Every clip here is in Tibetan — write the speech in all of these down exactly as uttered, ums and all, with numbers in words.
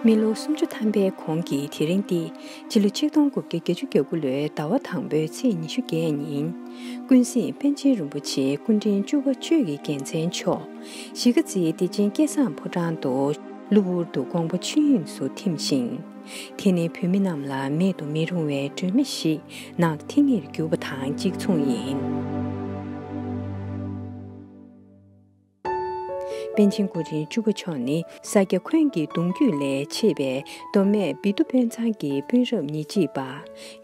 མི་ལོ་སུམ་ཅུ་ཐམ་པའི་གོང་གི་དེ་རིང་སྟེ། སྤྱི་ལོ་ཆིག་སྟོང་དགུ་བརྒྱ་བརྒྱད་ཅུ་གྱ་དགུ་ལོའི་ཟླ་བ་དང་པོའི་ཚེས་ཉི་ཤུ་བརྒྱད་ཉིན། ཀུན་གཟིགས་པཎ་ཆེན་རིན་པོ་ཆེ་སྐུ་ཕྲེང་བཅུ་པ་ཆོས་ཀྱི་རྒྱལ་མཚན་མཆོག་གཞིས་ཀ་རྩེའི་བདེ་ཆེན་སྐལ་བཟང་ཕོ་བྲང་དུ་གློ་བུར་དུ་དགོངས་པ་ཆོས་དབྱིངས་སུ་ཐིམ་ཞིང་། དེ་ནི་བོད་མི་རྣམས་ལ་མེད་དུ་མི་རུང་བའི་སྒྲོན་མེ་ཞིག་ནར་ཐིང་ངེར་གྱུར་པ་དང་གཅིག་མཚུངས་ཡིན། པཎ་ཆེན་སྐུ་ཕྲེང་བཅུ་པ་མཆོག་ནི་ས་སྐྱ་འཁོན་གྱི་གདུང་རྒྱུད་ལས་མཆེད་པའི་མདོ་སྨད་བི་ཏུ་དཔོན་ཚང་གི་དཔོན་རབས་ཉེར་གཅིག་པ་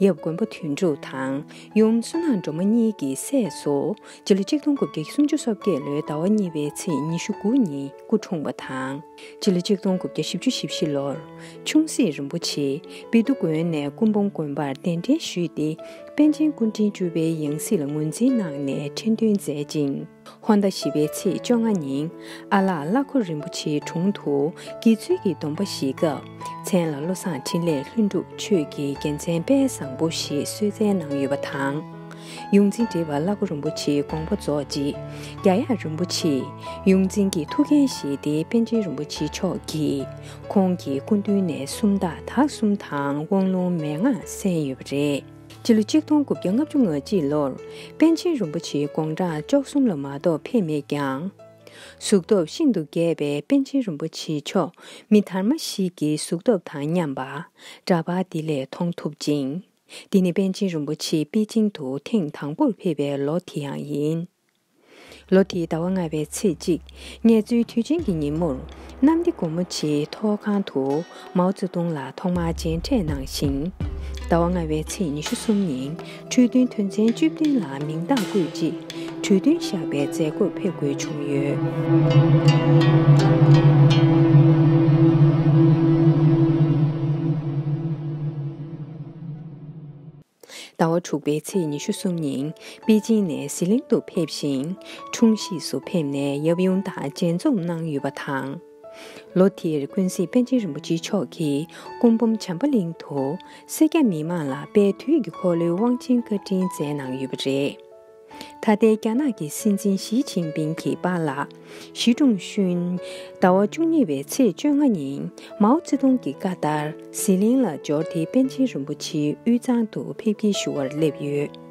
ཡབ་མགོན་པོ་དོན་གྲུབ་དང་ཡུམ་བསོད་ནམས་སྒྲོལ་མ་གཉིས་ཀྱི་སྲས་སུ་སྤྱི་ལོ་ཆིག་སྟོང་དགུ་བརྒྱ་སུམ་ཅུ་སོ་བརྒྱད་ལོའི་ཟླ་བ་གཉིས་པའི་ཚེས་ཉི་ཤུ་དགུ་ཉིན་སྐུ་འཁྲུངས་པ་དང་། སྤྱི་ལོ་ཆིག་སྟོང་དགུ་བརྒྱ་བཞི་བཅུ་ཞེ་བཞི་ལོར་ཆུང་སྲིད་རིན་པོ་ཆེ་བི་ཏུ་དགོན་ནས་སྐུ་འབུམ་དགོན་པར་གདན་འདྲེན་ཞུས་ཏེ། པཎ་ཆེན་སྐུ་ཕྲེང་བཅུ་པའི་ཡང་སྲིད་ལ་ངོས་འཛིན་གནང་ནས་ཁྲི་འདོན་མཛད་ཅིང་། ཧོར་ཟླ་བཞི་པའི་ཚེས་བཅོ་ལྔ་ཉིན་ཨ་ལགས་བླ་ཁོ་རིན་པོ་ཆེའི་དྲུང་དུ་དགེ་ཚུལ་གྱི་སྡོམ་པ་བཞེས་སྐབས། མཚན་ལ་བློ་བཟང་འཕྲིན་ལས་ལྷུན་གྲུབ་ཆོས་ཀྱི་རྒྱལ་མཚན་དཔལ་བཟང་པོ་ཞེས་གསོལ་སྩལ་གནང་ཡོད་པ་དང་། ཡོངས་འཛིན་བགྲེས་པ་བླ་ཁོ་རིན་པོ་ཆེའི་དགོངས་པ་རྫོགས་རྗེས། རྒྱ་ཡག་རིན་པོ་ཆེས་ཡོངས་འཛིན་གྱི་ཐུགས་འགན་བཞེས་ཏེ་པཎ་ཆེན་རིན་པོ་ཆེ་མཆོག་གིས་ཁོང་གི་སྐུ་མདུན་ནས་སུམ་རྟགས་དག་གསུམ་དང་དབང་ལུང་མན་ངག་གསན་ཡོད་པ་རེད། སྤྱི་ལོ་ཆིག་སྟོང་དགུ་བརྒྱ་ལྔ་བཅུ་ང་གཅིག་ལོར་པཎ་ཆེན་རིན་པོ་ཆེའི་དགུང་གྲངས་བཅུ་གསུམ་ལ་མ་གཏོགས་ཕེབས་མེད་ཀྱང་། གཟུགས་སྟོབས་ཤིན་ཏུ་རྒྱས་པའི་པཎ་ཆེན་རིན་པོ་ཆེ་མཆོག་མི་དར་མ་ཞིག་གི་གཟུགས་སྟོབས་དང་མཉམ་པ་འདྲ་པར་འདི་ལས་མཐོང་ཐུབ་ཅིང་། འདི་ནི་པཎ་ཆེན་རིན་པོ་ཆེ་པེ་ཅིང་དུ་ཐེངས་དང་པོར་ཕེབས་པའི་ལོ་དེ་ཡང་ཡིན། ལོ་དེའི་ཟླ་བ་ལྔ་པའི་ཚེས་གཅིག་ངལ་རྩོལ་དུས་ཆེན་གྱི་ཉིན་མོར་གནམ་བདེ་སྒོ་མོ་ཆེའི་ཐོག་ཁང་དུ་མའོ་ཙེ་ཏུང་ལ་ཐོག་མར་མཇལ་འཕྲད་གནང་ཞིང་། ཟླ་བ་ལྔ་པའི་ཚེས་ཉི་ཤུ་གསུམ་ཉིན་གྲོས་མཐུན་དོན་ཚན་བཅུ་བདུན་ལ་མིང་རྟགས་བཀོད་རྗེས་གྲོས་མཐུན་བཞག་པའི་མཛད་སྒོར་ཕེབས་དགོས་བྱུང་ཡོད། ཟླ་བ་དྲུག་པའི་ཚེས་ཉི་ཤུ་གསུམ་ཉིན་པེ་ཅིང་ནས་ཟི་ལིང་དུ་ཕེབས་ཤིང་། འཁྲུངས་གཞིས་སུ་ཕེབས་ནས་ཡབ་ཡུམ་དང་མཇལ་འཛོམས་གནང་ཡོད་པ་དང་། ལོ་དེར་ཀུན་གཟིགས་པཎ་ཆེན་རིན་པོ་ཆེ་མཆོག་གིས་སྐུ་འབུམ་བྱམས་པ་གླིང་དུ་སེར་སྐྱ་མི་མང་ལ་དཔལ་དུས་ཀྱི་འཁོར་ལོའི་དབང་ཆེན་བཀའ་དྲིན་སྩལ་གནང་ཡོད་པ་རེད། ད་ལྟའི་རྒྱ་ནག་གི་སྲིད་འཛིན་ཞི་ཅིན་ཕིང་གི་པཱ་ལགས་ཞི་ཀྲུང་ཤུན་ཟླ་བ་བཅུ་གཉིས་པའི་ཚེས་བཅོ་ལྔ་ཉིན་མའོ་ཙེ་ཏུང་གི་བཀའ་ལྟར་ཟི་ལིང་ལ་འབྱོར་ཏེ་པཎ་ཆེན་རིན་པོ་ཆེའི་དབུས་གཙང་དུ་ཕེབས་སྐྱེལ་ཞུ་བར་སླེབས་ཡོད།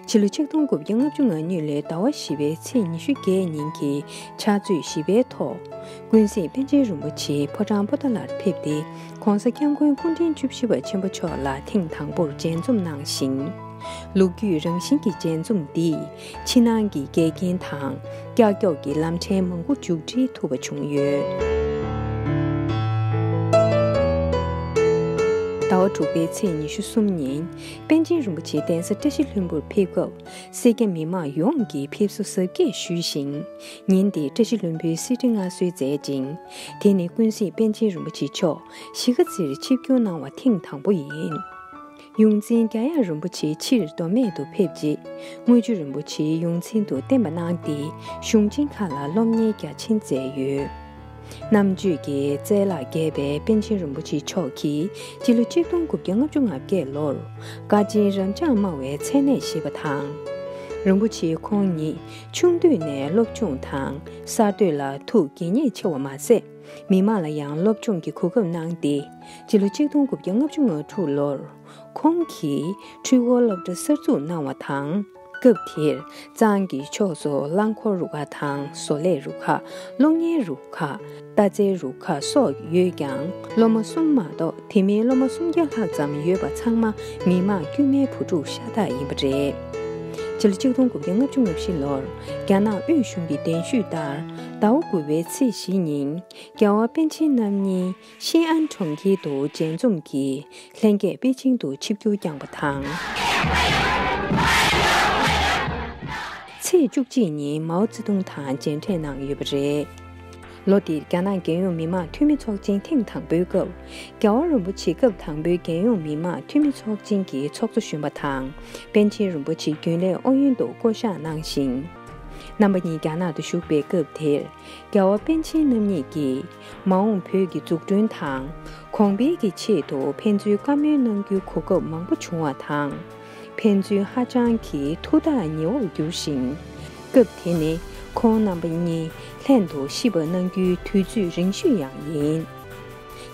ཕྱི་ལོ་ཆིག་སྟོང་དགུ་བརྒྱ་ལྔ་བཅུ་ང་གཉིས་ལོའི་ཟླ་བ་བཞི་པའི་ཚེས་ཉི་ཤུ་བརྒྱད་ཉིན་གྱི་ཕྱག་ཚོད་བཞི་པའི་ཐོག་ཀུན་གཟིགས་པཎ་ཆེན་རིན་པོ་ཆེ་ཕོ་བྲང་པོ་ཏཱ་ལར་ཕེབས་ཏེ། ༸གོང་ས་༸སྐྱབས་མགོན་སྐུ་ཕྲེང་བཅུ་བཞི་པ་ཆེན་པོ་མཆོག་ལ་ཐེངས་དང་པོར་མཇལ་འཛོམས་གནང་ཞིང་། ལོ་རྒྱུས་རང་བཞིན་གྱི་མཇལ་འཛོམས་འདིས་ཕྱི་ནང་གི་འགལ་རྐྱེན་དང་ཀྱག་ཀྱོག་གི་ལམ་ཕྲན་མང་པོ་མཇུག་སྒྲིལ་ཐུབ་པ་བྱུང་ཡོད། ཟླ་བ་དྲུག་པའི་ཚེས་ཉི་ཤུ་གསུམ་ཉིན་པཎ་ཆེན་རིན་པོ་ཆེ་གདན་ས་བཀྲ་ཤིས་ལྷུན་པོར་ཕེབས་སྐབས། སེར་སྐྱ་མི་མང་ཡོངས་ཀྱིས་ཕེབས་བསུ་གཟབ་རྒྱས་ཞུས་ཤིང་། ཉིན་དེར་བཀྲ་ཤིས་ལྷུན་པོའི་གསེར་ཁྲི་མངའ་གསོལ་མཛད་ཅིང་། དེ་ནི་ཀུན་གཟིགས་པཎ་ཆེན་རིན་པོ་ཆེ་མཆོག་གཞིས་ཀ་རྩེར་ཆིབས་བསྒྱུར་གནང་བ་ཐེངས་དང་པོ་ཡིན། ཡོངས་འཛིན་རྒྱ་ཡག་རིན་པོ་ཆེ་ཕྱིར་མདོ་སྨད་དུ་ཕེབས་རྗེས། དངུལ་ཆུ་རིན་པོ་ཆེའི་ཡོངས་འཛིན་དུ་བསྟེན་པ་གནང་སྟེ། གཞུང་ཆེན་ཁག་ལ་སློབ་གཉེར་རྒྱ་ཆེན་མཛད་ཡོད། རྣམ་དཔྱོད་ཀྱི་རྩལ་ལ་རྒྱས་པའི་པཎ་ཆེན་རིན་པོ་ཆེ་མཆོག་གིས་སྤྱི་ལོ་ཆིག་སྟོང་དགུ་བརྒྱ་ལྔ་བཅུ་ང་བརྒྱད་ལོར་བཀའ་ཆེན་རབ་འབྱམས་སྨྲ་བའི་མཚན་གནས་བཞེས་པ་དང་། རིན་པོ་ཆེ་ཁོང་ཉིད་ཆུང་དུས་ནས་སློབ་སྦྱོང་དང་གསར་གཏོད་ལ་ཐུགས་དགྱེས་མཉེས་ཆེ་བ་མ་ཟད། མི་མང་ལ་ཡང་སློབ་སྦྱོང་གི་གོ་སྐབས་གནང་སྟེ། སྤྱི་ལོ་ཆིག་སྟོང་དགུ་བརྒྱ་ལྔ་བཅུ་ང་དྲུག་ལོར། ཁོང་གིས་འཕྲུལ་འཁོར་སློབ་གྲྭ་གསར་འཛུགས་གནང་བ་དང་། སྐབས་དེར་གཙང་གི་ཕྱོགས་སུ་རླངས་འཁོར་རུ་ཁག་དང་བཟོ་ལས་རུ་ཁག་སློབ་གཉེར་རུ་ཁག་རྟ་རྩལ་རུ་ཁག་སོགས་ཡོད་ཀྱང་། སློབ་མ་གསུམ་མ་གཏོགས་དེ་མིན་སློབ་མ་སུམ་བརྒྱ་ལྷག་ཙམ་ཡོད་པ་ཚང་མ་མི་དམངས་དཀྱུས་མའི་བུ་ཕྲུག་ཤ་སྟག་ཡིན་པ་རེད། སྤྱི་ལོ་ཆིག་སྟོང་དགུ་བརྒྱ་ལྔ་བཅུ་ང་བཞི་ལོར་རྒྱ་ནག་དབུས་གཞུང་གི་གདན་ཞུས་ལྟར། ཟླ་བ་དགུ་པའི་ཚེས་བཞི་ཉིན་རྒྱལ་བ་པཎ་ཆེན་རྣམ་གཉིས། ཤིན་ཨན་གྲོང་ཁྱེར་དུ་མཇལ་འཛོམས་ཀྱིས་ལྷན་རྒྱས་པེ་ཅིང་དུ་ཆིབས་བསྒྱུར་བསྐྱངས་པ་དང་། ཚེས་བཅུ་གཅིག་ཉིན་མའོ་ཙེ་ཏུང་དང་མཇལ་འཕྲད་གནང་ཡོད་པ་རེད། ལོ་འདིར་རྒྱ་ནག་རྒྱལ་ཡོངས་མི་དམངས་འཐུས་མི་ཚོགས་ཆེན་ཐེངས་དང་པོའི་སྐབས། རྒྱལ་བ་རིན་པོ་ཆེ་སྐབས་དང་པོའི་རྒྱལ་ཡོངས་མི་དམངས་འཐུས་མི་ཚོགས་ཆེན་གྱི་ཚོགས་གཙོ་གཞོན་པ་དང་། པཎ་ཆེན་རིན་པོ་ཆེ་རྒྱུན་ལས་ཨུ་ཡོན་དུ་བསྐོ་གཞག་གནང་ཞིང་། རྣམ་པ་གཉིས་རྒྱ་ནག་ཏུ་བཞུགས་པའི་སྐབས་དེར། རྒྱལ་བ་པཎ་ཆེན་རྣམ་གཉིས་ཀྱིས་མ་འོངས་བོད་ཀྱི་འཛུགས་སྐྲུན་དང་གོང་འཕེལ་གྱི་ཆེད་དུ་ཕན་ཚུན་བཀའ་མོལ་གནང་རྒྱུའི་གོ་སྐབས་མང་པོ་བྱུང་བ་དང་། ཕན་ཚུན་ཧ་ཅང་གི་ཐུགས་ཐག་ཉེ་བར་གྱུར་ཞིང་། སྐབས་དེ་ནི་ཁོང་རྣམ་པ་གཉིས་ལྷན་དུ་གཤིབ་པ་གནང་རྒྱུའི་དུས་ཚོད་རིང་ཤོས་ཡང་ཡིན།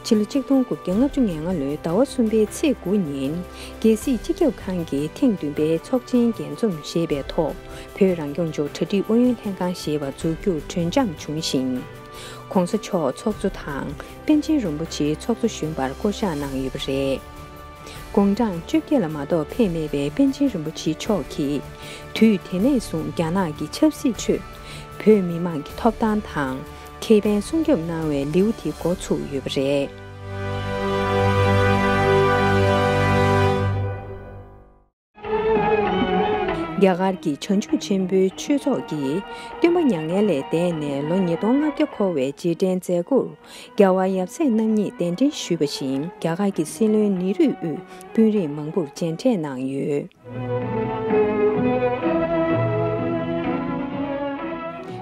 ཕྱི་ལོ་ཆིག་སྟོང་དགུ་བརྒྱ་ལྔ་བཅུ་ང་ལྔ་ལོའི་ཟླ་བ་གསུམ་པའི་ཚེས་དགུ་ཉིན། རྒྱལ་སྲིད་སྤྱི་ཁྱབ་ཁང་གི་ཐེངས་བདུན་པའི་ཚོགས་ཆེན་འགན་འཛོམས་ཞེས་པའི་ཐོག་བོད་རང་སྐྱོང་ལྗོངས་གྲ་སྒྲིག་ཨུ་ཡོན་ལྷན་ཁང་ཞེས་པ་འཛུགས་རྒྱུར་གྲོས་འཆམ་བྱུང་ཞིང་། ྋགོང་ས་མཆོག་ཚོགས་གཙོ་དང་པཎ་ཆེན་རིན་པོ་ཆེ་ཚོགས་གཙོ་གཞོན་པར་བསྐོ་གཞག་གནང་ཡོད་པ་རེད། དགུང་གྲངས་བཅོ་བརྒྱད་ལ་མ་གཏོགས་ཕེབས་མེད་པའི་པཎ་ཆེན་རིན་པོ་ཆེ་མཆོག་གིས། དུས་དེ་ནས་བཟུང་རྒྱ་ནག་གི་ཆབ་སྲིད་ཁྲོད། བོད་མི་མང་གི་ཐོབ་ཐང་དང་ཁེ་ཕན་སྲུང་སྐྱོབ་གནང་བའི་ལེའུ་དེ་འགོ་ཚུགས་ཡོད་པ་རེད། རྒྱ་གར་གྱི་བྱང་ཆུབ་ཆེན་པོའི་ཆོས་ཚོགས་ཀྱིས་སྟོན་པ་མྱ་ངན་ལས་འདས་ནས་ལོ་ཉིས་སྟོང་ལྔ་བརྒྱ་འཁོར་བའི་རྗེས་དྲན་མཛད་སྒོར། རྒྱལ་བ་ཡབ་སྲས་རྣམ་གཉིས་གདན་འདྲེན་ཞུས་པ་བཞིན་རྒྱ་གར་གྱི་སྲིད་བློན་ནེ་རུས་དབུས་དཔོན་རིགས་མང་པོར་མཇལ་འཕྲད་གནང་ཡོད།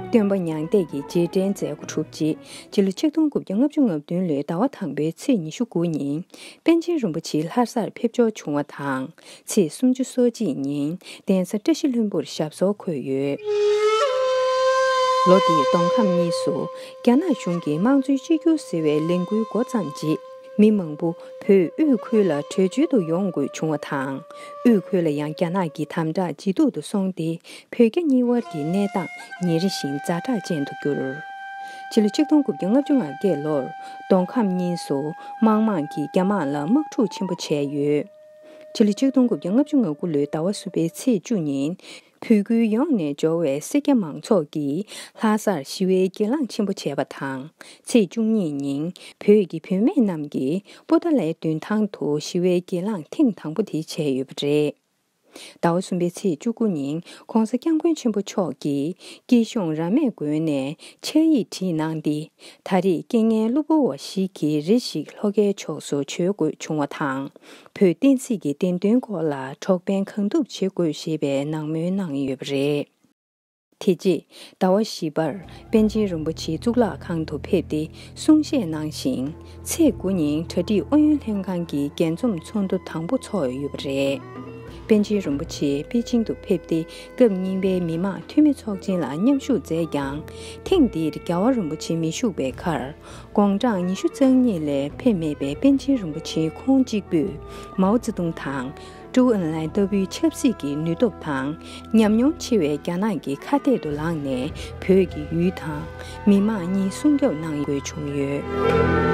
སྟོན་པ་མྱང་འདས་ཀྱི་རྗེས་དྲན་མཛད་སྒོ་གྲུབ་རྗེས་ཕྱི་ལོ་ཆིག་སྟོང་དགུ་བརྒྱ་ལྔ་བཅུ་ང་བདུན་ལོའི་ཟླ་བ་དང་པོའི་ཚེས་ཉི་ཤུ་དགུ་ཉིན་པཎ་ཆེན་རིན་པོ་ཆེ་ལྷ་སར་ཕེབས་འབྱོར་བྱུང་བ་དང་། ཚེས་སུམ་ཅུ་སོ་གཅིག་ཉིན་གདན་ས་བཀྲ་ཤིས་ལྷུན་པོར་ཞབས་སོར་འཁོད་ཡོད། ལོ་འདིའི་མདོ་ཁམས་གཉིས་སུ་རྒྱ་ནག་གཞུང་གིས་དམངས་གཙོའི་གཅིག་གྱུར་ཟེར་བའི་ལས་འགུལ་འགོ་བརྩམས་རྗེས། མི་མང་པོ་བོད་དབུས་ཁུལ་ལ་བྲོས་བྱོལ་དུ་ཡོང་དགོས་བྱུང་བ་དང་། དབུས་ཁུལ་ལ་ཡང་རྒྱ་ནག་གི་དམ་དྲག་ཇེ་སྡུག་ཏུ་སོང་སྟེ། བོད་རྒྱ་གཉིས་དབར་གྱི་གནས་སྟངས་ཉིན་རེ་བཞིན་ཛ་དྲག་ཅན་དུ་གྱུར། ཕྱི་ལོ་ཆིག་སྟོང་དགུ་བརྒྱ་ལྔ་བཅུ་ང་བརྒྱད་ལོར་མདོ་ཁམས་གཉིས་སུ་དམག་དམངས་ཀྱིས་རྒྱ་དམག་ལ་དམག་འཁྲུག་ཆེན་པོ་བྱས་ཡོད། ཕྱི་ལོ་ཆིག་སྟོང་དགུ་བརྒྱ་ལྔ་བཅུ་ང་དགུ་ལོའི་ཟླ་བ་གསུམ་པའི་ཚེས་བཅུ་ཉིན། བོད་ཁུལ་ཡོངས་ནས་འབྱོར་བའི་སེར་སྐྱ་མང་ཚོགས་ཀྱིས་ལྷ་སར་ཞི་བའི་གྱེན་ལངས་ཆེན་པོ་བྱས་པ་དང་། ཚེས་བཅུ་གཉིས་ཉིན་བོད་ཀྱི་བུད་མེད་རྣམས་ཀྱིས་པོ་ཏཱ་ལའི་མདུན་ཐང་དུ་ཞི་བའི་གྱེན་ལངས་ཐེངས་དང་པོ་དེ་བྱས་ཡོད་པ་རེད། ཟླ་བ་གསུམ་པའི་ཚེས་བཅུ་དགུ་ཉིན་ྋགོང་ས་ྋསྐྱབས་མགོན་ཆེན་པོ་མཆོག་གིས་སྐྱིད་གཤོངས་ར་མས་དགོན་ནས་ཕྱག་ཡིག་བྲིས་གནང་སྟེ། ད་རེས་རྐྱེན་ངན་གློ་བུར་བ་ཞིག་གིས་རེ་ཞིག་ལྷོ་ཁའི་ཕྱོགས་སུ་བྱོལ་དགོས་བྱུང་བ་དང་། བོད་བསྟན་སྲིད་ཀྱི་བདེན་དོན་སྐོར་ལ་གྲོགས་ཕན་གང་ཐུབ་བྱེད་དགོས་ཞེས་པའི་ནང་མོལ་གནང་ཡོད་པ་རེད། དེ་རྗེས་ཟླ་བ་བཞི་པར་པཎ་ཆེན་རིན་པོ་ཆེ་གཙུག་ལག་ཁང་དུ་ཕེབས་ཏེ་གསུང་བཤད་གནང་ཞིང་། ཚེས་དགུ་ཉིན་གྲ་སྒྲིག་ཨུ་ཡོན་ལྷན་ཁང་གི་རྒྱས་འཛོམས་ཚོགས་འདུ་དང་པོ་ཚོགས་ཡོད་པ་རེད། པཎ་ཆེན་རིན་པོ་ཆེ་པེ་ཅིང་དུ་ཕེབས་ཏེ་སྐབས་གཉིས་པའི་མི་དམངས་འཐུས་མི་ཚོགས་ཆེན་ལ་མཉམ་ཞུགས་མཛད་ཀྱང་། ཐེངས་འདིར་རྒྱལ་བ་རིན་པོ་ཆེ་མི་བཞུགས་པའི་ཁར། དགུང་གྲངས་ཉི་ཤུ་རྩ་གཉིས་ལས་ཕེབས་མེད་པའི་པཎ་ཆེན་རིན་པོ་ཆེ་ཁོང་གཅིག་པུས་མའོ་ཙེ་ཏུང་དང་། ཀྲོའུ་ཨེན་ལའེ་ལྟ་བུའི་ཆབ་སྲིད་ཀྱི་ནུས་སྟོབས་དང་ཉམས་མྱོང་ཆེ་བའི་རྒྱ་ནག་གི་ཁ་གཏད་དུ་ལངས་ནས་བོད་ཀྱི་ཡུལ་དང་མི་དམངས་གཉིས་སྲུང་སྐྱོབ་གནང་དགོས་བྱུང་ཡོད།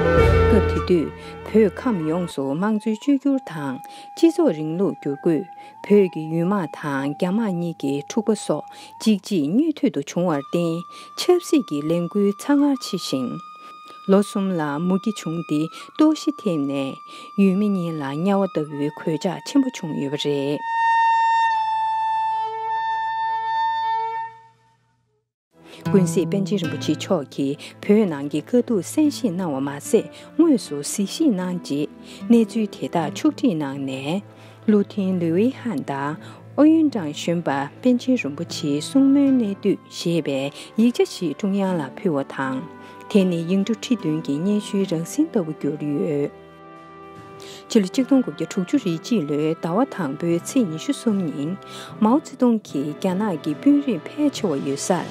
སྐབས་དེ་དུས་བོད་ཁམས་ཡོངས་སུ་དམངས་གཙོའི་བཅོས་བསྒྱུར་དང་སྤྱི་ཚོགས་རིང་ལུགས་བསྒྱུར་བཀོད། བོད་ཀྱི་ཡུལ་དམག་དང་རྒྱ་དམག་གཉིས་ཀྱི་འཁྲུག་པ་སོགས་གཅིག་རྗེས་གཉིས་མཐུད་དུ་བྱུང་བར་བརྟེན། ཆབ་སྲིད་ཀྱི་ལས་འགུལ་ཚ་ངར་ཆེ་ཞིང་། ལོ་གསུམ་ལ་མུ་གེ་བྱུང་སྟེ་ལྟོགས་ཤི་ཐེབས་ནས་ཡུལ་མི་གཉིས་ལ་དམྱལ་བ་ལྟ་བུའི་གོད་ཆག་ཆེན་པོ་བྱུང་ཡོད་པ་རེད། ཀུན་གཟིགས་པཎ་ཆེན་རིན་པོ་ཆེ་མཆོག་གིས་བོད་ནང་གི་དཀའ་སྡུག་གསན་བཞེས་གནང་བ་མ་ཟད། དངོས་སུ་གཟིགས་ཞིབ་གནང་རྗེས། གནས་ཚུལ་དེ་དག་ཕྱོགས་སྒྲིག་གནང་ནས། ཀླུ་ཐིང་ལུའི་ཧན་དང་། ཨུ་ཡོན་ཀྲང་གཞོན་པ་པཎ་ཆེན་རིན་པོ་ཆེའི་གསུང་མོལ་གནད་བསྡུས་ཞེས་པའི་ཡིག་ཆ་ཞིག་ཀྲུང་དབྱང་ལ་ཕུལ་བ་དང་། དེ་ནི་ཡིག་འབྲུ་ཁྲི་བདུན་གྱི་སྙན་ཞུའི་རང་བཞིན་ལྟ་བུ་གྱུར་ཡོད། ཕྱི་ལོ་ཆིག་སྟོང་དགུ་བརྒྱ་དྲུག་ཅུ་རེ་གཅིག་ལོའི་ཟླ་བ་དང་པོའི་ཚེས་ཉི་ཤུ་གསུམ་ཉིན། མའོ་ཙེ་ཏུང་གིས་རྒྱ་ནག་གི་དཔོན་རིགས་ཕལ་ཆེ་བ་ཡོད་སར།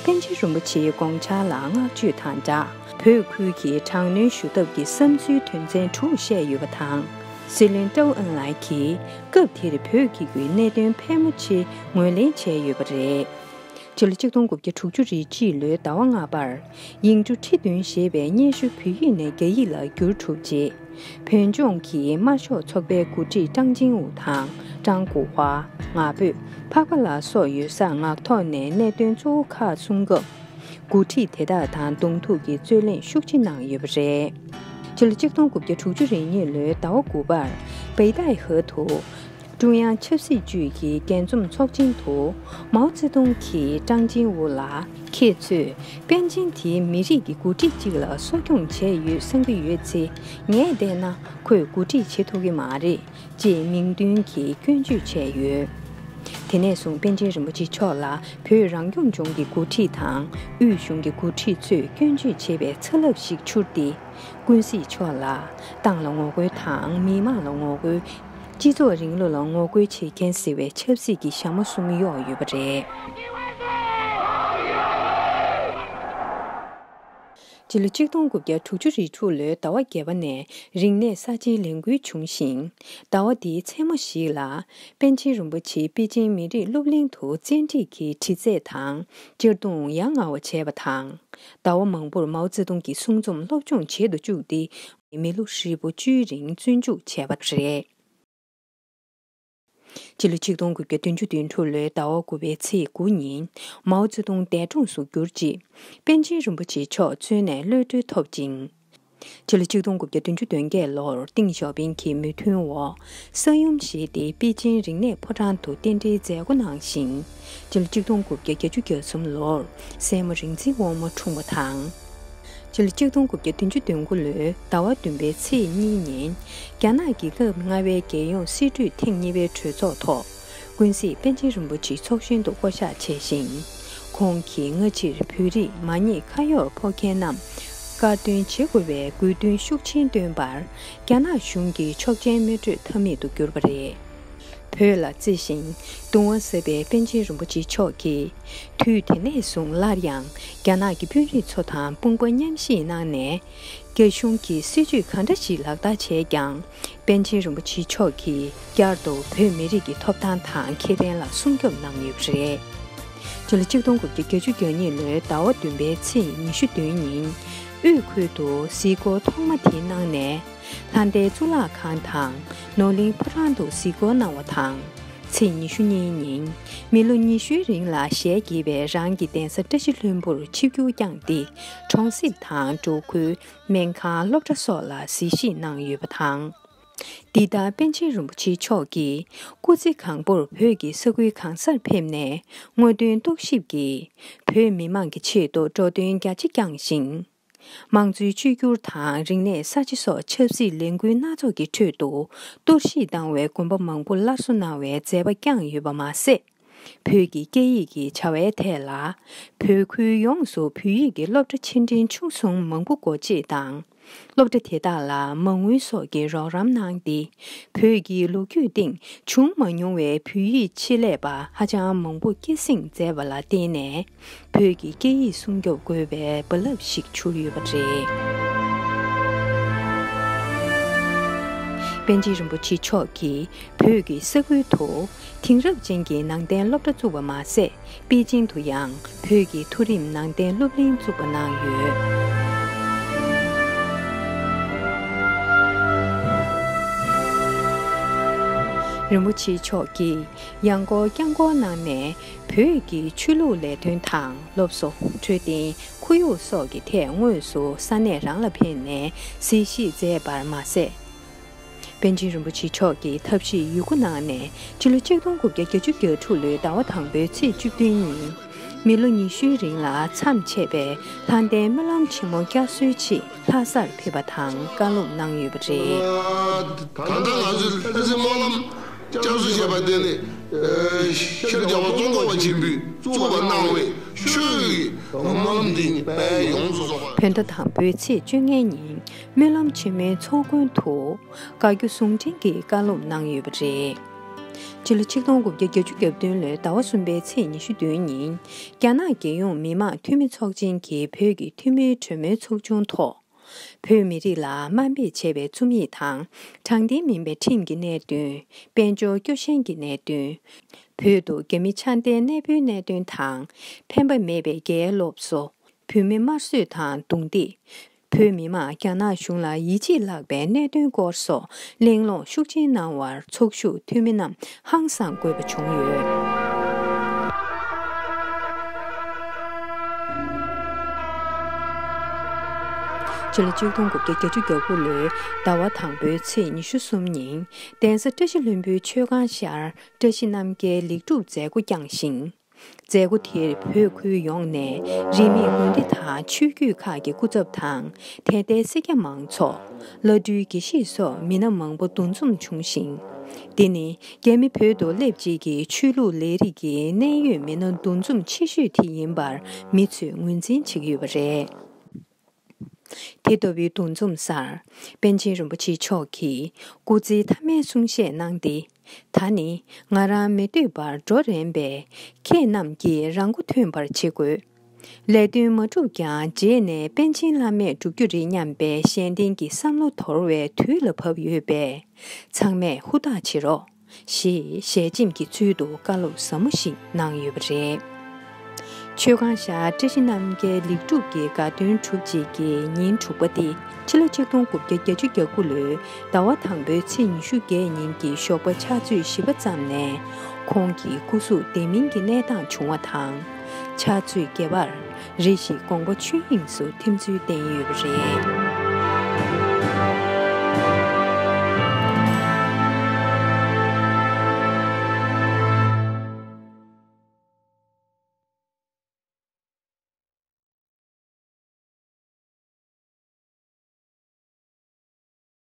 པཎ་ཆེན་རིན་པོ་ཆེའི་དགོངས་འཆར་ལ་བསྔགས་བརྗོད་དང་སྦྲགས། བོད་ཁུལ་གྱི་དྲག་གནོན་ཞུ་ཐབས་ཀྱི་བསམ་ཚུལ་དོན་ཚན་དྲུག་བཤད་ཡོད་པ་དང་། སྲིད་བློན་ཀྲོའུ་ཨེན་ལའེ་གིས་སྐབས་དེར་བོད་ཀྱི་གནད་དོན་ཕལ་མོ་ཆེ་ངོས་ལེན་བྱས་ཡོད་པ་རེད། ཕྱི་ལོ་ཆིག་སྟོང་དགུ་བརྒྱ་དྲུག་ཅུ་རེ་གཅིག་ལོའི་ཟླ་བ་ལྔ་པར། ཡིག་འབྲུ་ཁྲི་བདུན་ཞེས་པའི་སྙན་ཞུ་བོད་ཡིག་ནས་རྒྱ་ཡིག་ལ་བསྒྱུར་གྲུབ་རྗེས། བོད་ལྗོངས་ཀྱི་དམར་ཤོག་ཚོགས་པའི་འགོ་ཁྲིད་ཀྲང་ཅིང་ཝུ་དང་ཀྲང་གོ་ཧྭ། ང་ཕོད། འཕགས་པ་ལགས་སོགས་ཡོད་སར་ངག་ཐོག་ནས་གནད་དོན་གཙོ་བོ་ཁག་གསུང་སྐབས། འགོ་ཁྲིད་དེ་དག་དང་གདོང་ཐུག་གི་རྩོད་གླེང་ཤུགས་ཆེ་གནང་ཡོད་པ་རེད། ཕྱི་ལོ་ཆིག་སྟོང་དགུ་བརྒྱ་དྲུག་ཅུ་རེ་གཉིས་ལོའི་ཟླ་བ་དགུ་པར་བེ་ཏའི་ཧེ་དུ། ཀྲུང་དབྱང་ཆབ་སྲིད་ཅུས་ཀྱི་རྒྱས་འཛོམས་ཚོགས་ཆེན་དུ། མའོ་ཙེ་ཏུང་གིས་ཀྲང་ཅིང་ཝུ་ལ། ཁྱེད་ཚོས་པཎ་ཆེན་དེའི་མི་རིགས་ཀྱི་འགོ་ཁྲིད་ཅིག་ལ་གསོ་སྐྱོང་བྱས་ཡོད་བསམ་གྱི་ཡོད་ཚེ། ངས་བལྟས་ན་ཁོས་འགོ་ཁྲིད་བྱེད་ཐུབ་ཀྱི་མ་རེད། ཅེས་མིང་འདོན་གྱིས་སྐྱོན་བརྗོད་བྱས་ཡོད། དེ་ནས་བཟུང་པཎ་ཆེན་རིན་པོ་ཆེ་མཆོག་ལ་བོད་རང་སྐྱོང་ལྗོངས་ཀྱི་འགོ་ཁྲིད་དང་དབུས་གཞུང་གི་འགོ་ཁྲིད་ཚོས་སྐྱོན་བརྗོད་བྱེད་པའི་ཚ་རླབས་ཤིག་འཕྱུར་ཏེ། ཀུན་གཟིགས་མཆོག་ལ་ཏང་ལ་ངོ་རྒོལ་དང་མི་དམངས་ལ་ངོ་རྒོལ། སྤྱི་ཚོགས་རིང་ལུགས་ལ་ངོ་རྒོལ་བྱེད་མཁན་ཟེར་བའི་ཆབ་སྲིད་ཀྱི་ཞྭ་མོ་གསུམ་གཡོགས་ཡོད་པ་རེད། ཕྱི་ལོ་ཆིག་སྟོང་དགུ་བརྒྱ་དྲུག་ཅུ་རེ་དྲུག་ལོའི་ཟླ་བ་བརྒྱད་པ་ནས་རིག་གནས་གསར་བརྗེའི་ལས་འགུལ་བྱུང་ཞིང་། ཟླ་བ་འདིའི་མཚན་མོ་ཞིག་ལ། པཎ་ཆེན་རིན་པོ་ཆེ་པེ་ཅིན་མི་རིགས་སློབ་གླིང་དུ་བཙན་ཁྲིད་ཀྱིས་དྲི་རྩད་དང་གཅར་རྡུང་ཡ་ང་བ་བྱས་པ་དང་། ཟླ་བ་མང་པོར་མའོ་ཙེ་ཏུང་གི་གསུང་རྩོམ་སློབ་སྦྱོང་བྱེད་དུ་བཅུག་སྟེ། མི་ལོ་ཧྲིལ་པོ་བཅུའི་རིང་བཙོན་འཇུག་བྱས་པ་རེད། སྤྱི་ལོ་ཆིག་སྟོང་དགུ་བརྒྱ་བདུན་ཅུ་དོན་དྲུག་ལོའི་ཟླ་བ་དགུ་པའི་ཚེས་དགུ་ཉིན། མའོ་ཙེ་ཏུང་འདས་གྲོངས་སུ་གྱུར་རྗེས། པཎ་ཆེན་རིན་པོ་ཆེ་མཆོག་བཙོན་ནས་གློད་གྲོལ་ཐོབ་ཅིང་། སྤྱི་ལོ་ཆིག་སྟོང་དགུ་བརྒྱ་བདུན་ཅུ་དོན་བརྒྱད་ལོར་ཏེང་ཞའོ་ཕིང་གི་མོས་མཐུན་འོག་ས་ཡོམ་བཞེས་ཏེ་པེ་ཅིན་རིག་གནས་ཕོ་བྲང་དུ་རྟེན་འབྲེལ་མཛད་སྒོ་གནང་ཞིང་། སྤྱི་ལོ་ཆིག་སྟོང་དགུ་བརྒྱ་བརྒྱད་ཅུ་གྱ་གསུམ་ལོར་སྲས་མོ་རིག་འཛིན་དབང་མོ་འཁྲུངས་པ་དང་། སྤྱི་ལོ་ཆིག་སྟོང་དགུ་བརྒྱ་བདུན་ཅུ་དོན་དགུ་ལོའི་ཟླ་བ་བདུན་པའི་ཚེས་གཉིས་ཉིན། རྒྱ་ནག་གི་སྐབས་ལྔ་པའི་རྒྱལ་ཡོངས་སྲིད་གྲོས་ཐེངས་གཉིས་པའི་གྲོས་ཚོགས་ཐོག་ཀུན་གཟིགས་པཎ་ཆེན་རིན་པོ་ཆེ་ཚོགས་གཞོན་དུ་བསྐོ་གཞག་བྱས་ཤིང་། ཁོང་གིས་སྔ་ཕྱིར་བོད་རིགས་མ་ཉེས་ཁ་གཡོག་ཕོག་མཁན་རྣམས་དཀར་འདོན་བྱེད་དགོས་པའི་དགོས་འདུན་ཤུགས་ཆེན་བཏོན་པར། རྒྱ་ནག་གཞུང་གི་ཆོག་མཆན་མི་སྤྲོད་ཐབས་མེད་དུ་གྱུར་པ་རེད། བོད་ལ་བརྩེ་ཞིང་གདུང་བ་ཟབ་པའི་པཎ་ཆེན་རིན་པོ་ཆེ་མཆོག་གིས། དུས་དེ་ནས་བཟུང་སླར་ཡང་རྒྱ་ནག་གི་དཔོན་རིགས་ཚོ་དང་དཔུང་པ་མཉམ་གཤིབ་གནང་ནས། རྒྱ་གཞུང་གིས་སྲིད་ཇུས་གང་འདྲ་ཞིག་ལག་བསྟར་བྱས་ཀྱང་། པཎ་ཆེན་རིན་པོ་ཆེ་མཆོག་གིས་བསྐྱར་དུ་བོད་མི་རིགས་ཀྱི་ཐོབ་ཐང་དང་ཁེ་ཕན་ལ་སྲུང་སྐྱོབ་གནང་ཡོད་པ་རེད། སྤྱི་ལོ་ཆིག་སྟོང་དགུ་བརྒྱ་བརྒྱད་ཅུ་གྱ་གཉིས་ལོའི་ཟླ་བ་བདུན་པའི་ཚེས་ཉི་ཤུ་བདུན་ཉིན། དབུས་ཁུལ་དུ་གཟིགས་སྐོར་ཐོག་མ་དེ་གནང་ནས། ལྷ་ལྡན་གཙུག་ལག་ཁང་དང་ནོར་གླིང་ཕོ་བྲང་དུ་གཟིགས་སྐོར་གནང་བ་དང་། ཚེས་ཉི་ཤུ་གཉིས་ཉིན། མི་ལོ་ཉི་ཤུའི་རིང་ལ་ཞལ་གྱེས་པའི་རང་གི་གདན་ས་བཀྲ་ཤིས་ལྷུན་པོར་ཆིབས་བསྒྱུར་བསྐྱངས་ཏེ། གྲོང་གསེབ་དང་འབྲོག་ཁུལ། སྨན་ཁང་། སློབ་གྲྭ་སོགས་ལ་གཟིགས་ཞིབ་གནང་ཡོད་པ་དང་། འདི་ལྟར་པཎ་ཆེན་རིན་པོ་ཆེ་མཆོག་གིས་སྐུ་ཚེ་གང་པོར་བོད་ཀྱི་ས་ཁུལ་གང་སར་ཕེབས་ནས་དངོས་དོན་རྟོག་ཞིབ་ཀྱིས་བོད་མི་མང་གི་ཆེད་དུ་འགྲོ་དོན་རྒྱ་ཆེ་བསྐྱངས་ཤིང་། དམངས་གཙོའི་བཅོས་བསྒྱུར་དང་རིག་གནས་གསར་བརྗེ་སོགས་ཆབ་སྲིད་ལས་འགུལ་སྣ་ཚོགས་ཀྱི་ཁྲོད་དུ་གཏོར་བཤིག་བཏང་བའི་དགོན་པ་མང་པོ་སླར་གསོ་གནང་བའི་མཛད་པ་བསྐྱངས་ཡོད་པ་མ་ཟད། བོད་ཀྱི་སྐད་ཡིག་གི་བྱ་བའི་ཐད་ལ། བོད་ཁུལ་ཡོངས་སུ་བོད་ཡིག་གི་སློབ་གྲྭ་ཆེ་འབྲིང་ཆུང་གསུམ་མང་པོ་སྒོ་འབྱེད་དང་། སློབ་གྲྭ་དེ་དག་ལ་མ་དངུལ་སོགས་ཀྱི་རོགས་རམ་གནང་སྟེ། བོད་ཀྱི་ལོ་རྒྱུས་སྟེང་བྱུང་མ་མྱོང་བའི་བོད་ཡིག་ཆེད་ལས་པ་ཧ་ཅང་མང་པོ་སྐྱེད་སྲིང་མཛད་པ་ལ་བརྟེན་ནས། བོད་ཀྱི་སྐད་ཡིག་སྲུང་སྐྱོབ་དགོས་པའི་རྦ་རླབས་ཤིག་འཕྱུར་ཡོད་པ་རེད། པཎ་ཆེན་རིན་པོ་ཆེ་མཆོག་གིས་བོད་ཀྱི་ས་ཁུལ་དུ་དེང་རབས་ཅན་གྱི་ནང་བསྟན་སློབ་གྲྭ་བཙུགས་པ་མ་ཟད། པེ་ཅིང་དུ་ཡང་བོད་ཀྱི་མཐོ་རིམ་ནང་བསྟན་སློབ་གླིང་བཙུགས་པ་གནང་ཡོད། རིན་པོ་ཆེ་མཆོག་གིས་ཡང་སྐོར་བསྐྱར་སྐོར་གནང་ནས། བོད་ཀྱི་ཆོས་ལུགས་ལས་དོན་དང་སློབ་གསོ། འཕྲོད་བསྟེན། ཁོར་ཡུག་སོགས་ཀྱི་ཐད་དངོས་སུ་ས་གནས་རང་ལ་ཕེབས་ནས་གཟིགས་ཞིབ་མཛད་པར་མ་ཟད། པཎ་ཆེན་རིན་པོ་ཆེ་མཆོག་གིས་ཐབས་ཤེས་ཡོད་རྒུ་གནང་ནས། ཕྱི་ལོ་ཆིག་སྟོང་དགུ་བརྒྱ་བརྒྱད་ཅུ་གྱ་དྲུག་ལོའི་ཟླ་བ་དང་པོའི་ཚེས་བཅུ་བདུན་ཉིན། མི་ལོ་ཉི་ཤུའི་རིང་ལ་མཚམས་ཆད་པའི་ལྷ་ལྡན་སྨོན་ལམ་ཆེན་མོ་བསྐྱར་གསོའི་ཆེད་ལྷ་སར་ཕེབས་པ་དང་བཀའ་སློབ་གནང་ཡོད་པ་རེད། ད་ལྟ་ང་ཚོས་ལྷ་སའི་སྨོན་ལམ་བསྐྱར་གསོ་བྱས་པ་དེ་ནི། ཤར་རྒྱལ་བ་ཙོང་ཁ་པ་ཆེན་པོས་བཙུགས་པ་གནང་བའི་ཆོས་ཀྱི་སྨོན་ལམ་འདི་ཉིད་དཔལ་ཡོངས་སུ་རྫོགས་པ། བོད་ཟླ་དང་པོའི་ཚེས་བཅོ་ལྔའི་ཉིན་སྨོན་ལམ་ཆེན་མོའི་ཚོགས་མགོན་དུ་བཀའ་བརྒྱུད་ཟུང་འབྲེལ་གྱི་བཀའ་སློབ་གནང་ཡོད་པ་རེད། སྤྱི་ལོ་ཆིག་སྟོང་དགུ་བརྒྱ་བརྒྱད་ཅུ་གྱ་བདུན་ལོའི་ཟླ་བ་གསུམ་པའི་ཚེས་ཉི་ཤུ་བདུན་ཉིན། རྒྱ་ནག་རྒྱལ་ཡོངས་མི་དམངས་འཐུས་མི་ཚོགས་ཆེན་གྱི་བོད་ཀྱི་འཐུས་མིའི་གྲོས་མོལ་ཚོགས་ཆུང་ཐོག་བོད་མི་རིགས་ལ་དམའ་འབེབས་བྱས་པའི་རྩོམ་ཡིག་དང་། དྲང་བདེན་མིན་པའི་ཁྲིམས་ཀྱི་གནད་དོན། དཔལ་འབྱོར་སྐྱོ་ཞན་གྱི་གནད་དོན། བོད་དུ་རྒྱ་མི་ཕྱག་འདེབས་གནས་སྤོའི་གནད་དོན་དང་། ཕན་པ་མེད་པའི་རྒྱའི་སློབ་གསོ། བོད་མི་དམར་གསོད་དང་རྡུང་རྡེག་བོད་མི་དམངས་རྒྱ་ནག་གཞུང་ལ་ཡིད་ཆེས་བརླག་པའི་གནད་དོན་སྐོར་སོགས་གླེང་སློང་ཤུགས་ཆེན་གནང་བར་ཚོགས་ཞུགས་འཐུས་མི་རྣམས་ཧང་སངས་དགོས་པ་བྱུང་ཡོད། སྤྱི་ལོ་ཆིག་སྟོང་དགུ་བརྒྱ་བརྒྱད་ཅུ་གྱ་དགུ་ལོའི་ཟླ་བ་དང་པོའི་ཚེས་ཉི་ཤུ་གསུམ་ཉིན། གདན་ས་བཀྲ་ཤིས་ལྷུན་པོའི་མཆོད་ཁང་ཤར་བཀྲ་ཤིས་རྣམ་རྒྱལ་ལེགས་གྲུབ་མཛད་སྒོ་བསྐྱངས་ཤིང་། མཛད་སྒོ་དེར་བོད་ཁུལ་ཡོངས་ནས་རིས་མེད་དགོན་སྡེ་དང་ཆོས་བརྒྱུད་ཁག་གི་སྐུ་ཚབ་དང་། དད་ལྡན་སེར་སྐྱ་མང་ཚོགས། བླ་སྤྲུལ་དགེ་བཤེས་སོགས་མི་སྣ་མང་པོ་འདུ་འཛོམས་བྱུང་ཞིང་། འདི་ནི་རྒྱ་མི་བོད་དུ་སླེབས་རྗེས་ཀྱི་ཆོས་ལུགས་ལས་རིགས་ཀྱི་གནད་ཡོད་མི་སྣ་འདུ་འཛོམས་ཆེ་ཤོས་དེ་ཡིན་པར་མི་ཚོས་ངོས་འཛིན་བྱེད་ཀྱི་ཡོད་པ་རེད། དེ་ལྟ་བུའི་འདུ་འཛོམས་སར། པཎ་ཆེན་རིན་པོ་ཆེ་མཆོག་གིས་སྐུ་ཚེའི་མཐའ་མའི་གསུང་བཤད་གནང་སྟེ། ད་ནི་ང་རང་མི་སྡོད་པར་འགྲོ་རན་པས། ཁྱེད་རྣམས་ཀྱིས་རང་མགོ་ཐོན་པར་བྱེད་དགོས། ལས་དོན་མ་གྲུབ་ཀྱང་རྗེས་ནས་པཎ་ཆེན་བླ་མས་བསྒྲུབ་རྒྱུ་རེད་སྙམ་པའི་གཞན་བརྟེན་གྱི་བསམ་བློ་དོར་བའི་དུས་ལ་བབ་ཡོད་པས། ཚང་མས་ཧུར་ཐག་བྱེད་རོགས། ཞེས་ཞལ་ཆེམས་ཀྱི་ཚུལ་དུ་བཀའ་སློབ་ཟབ་མོ་ཞིག་གནང་ཡོད་པ་རེད། ཆོས་ཁང་ཤར་བཀྲ་ཤིས་རྣམ་རྒྱལ་ལེགས་གྲུབ་ཀྱི་དགའ་སྟོན་གྲུབ་རྗེས་ཀྱི་ཉིན་དྲུག་པ་སྟེ། ཕྱི་ལོ་ཆིག་སྟོང་དགུ་བརྒྱ་བརྒྱད་ཅུ་གྱ་དགུ་ལོའི་ཟླ་བ་དང་པོའི་ཚེས་ཉི་ཤུ་བརྒྱད་ཉིན་གྱི་ཞོགས་པ་ཕྱག་ཚོད་བཞི་པ་ཙམ་ནས། ཁོང་གི་སྐུ་གཟུགས་བདེ་མིན་གྱི་གནས་སྟངས་བྱུང་བ་དང་། ཕྱག་ཚོད་བརྒྱད་པར་རེ་ཞིག་དགོངས་པ་ཆོས་དབྱིངས་སུ་ཐིམ་ཚུལ་བསྟན་ཡོད་པ་རེད།